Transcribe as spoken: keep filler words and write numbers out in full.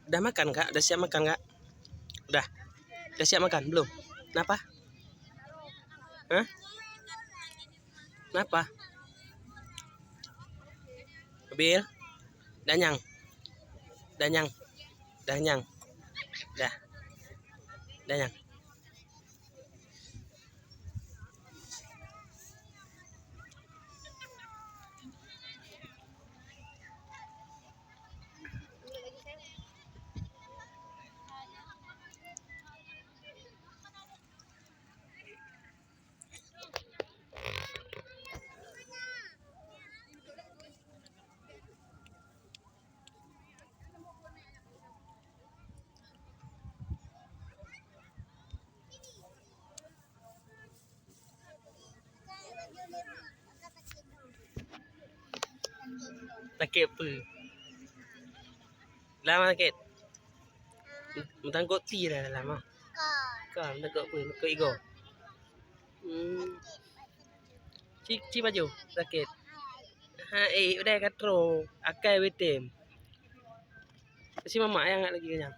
Dah makan, Kak? Dah siap makan, Kak? Dah. Dah siap makan belum? Kenapa? Hah? Kenapa? Bil? Dah nyang? Dah nyang? Dah nyang? Dah. Dah nyang? Sakét peue? Lam sakét? Meutangkok ti dah dalam ah. Ka, meutangkok peue? Meutangkok igoe. Hmm. Ci, ci baju sakét. Ha, eh, udah ka trok. Akai betem. Si mamak nyang lagi kenyang.